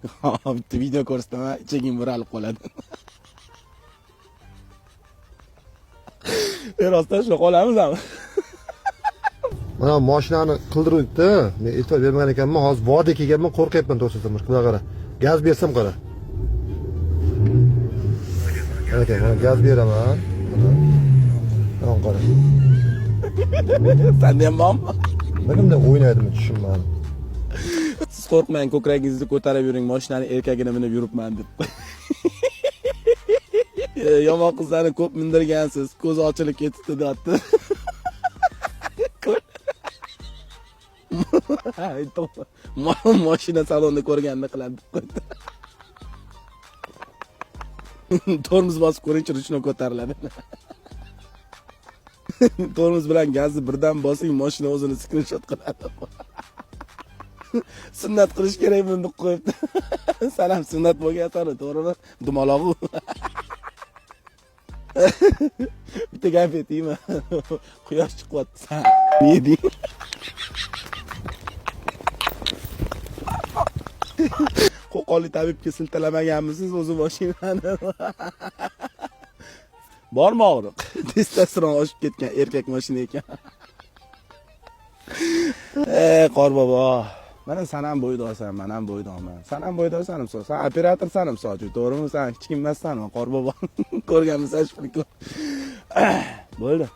Bitta video ko'rsataman, ichaging buralib qoladi. Rostdan shunaqa olamizmi? Mana mashinani qildiruvdi. Men e'tibor bermagan ekanman. Hozir vodiyga kelganman, qo'rqyapman to'g'risini aytsam. Bunga qara. Gaz bersam qara. Aka, mana gaz beraman. Mana qara. Sanda ham bormi? Nima bunday o'ynaydimi tushunmadim. Siz qo'rqmang, ko'kragingizni ko'tarib yuring, mashinani erkagini minib yuribman deb. Yomon qizlarni ko'p mindirgansiz, ko'zi ochilib ketibdi deyapti. Mashina salonida ko'rganini qiladi deb qo'ydi. Tormoz bosib ko'ringchi, ruchnoy ko'tariladi. Tormoz bilan gazni birdan bosing, mashina o'zini skrinshot qiladi. Sunnat qilish kerak buni deb qo'yibdi. San ham sunnat bo'lgansan, to'g'rimi? Dumaloq u. Bitta gap aytaymi? Quyosh chiqyapti, san yeding. Qo'qonlik tabibga siltalamaganmisiz o'zi mashinani? Bormi og'riq? Testosteron oshib ketgan erkak mashina ekan. Ey Qorbobo. Mana san ham bo'ydoqsan, man ham bo'ydoqman. San ham bo'ydoqsan, misol. San operatorsan, misol uchun, to'g'rimi? San hech kim emassan, Qorbobo. Ko'rganmisan shu prikol. Bo'ldi.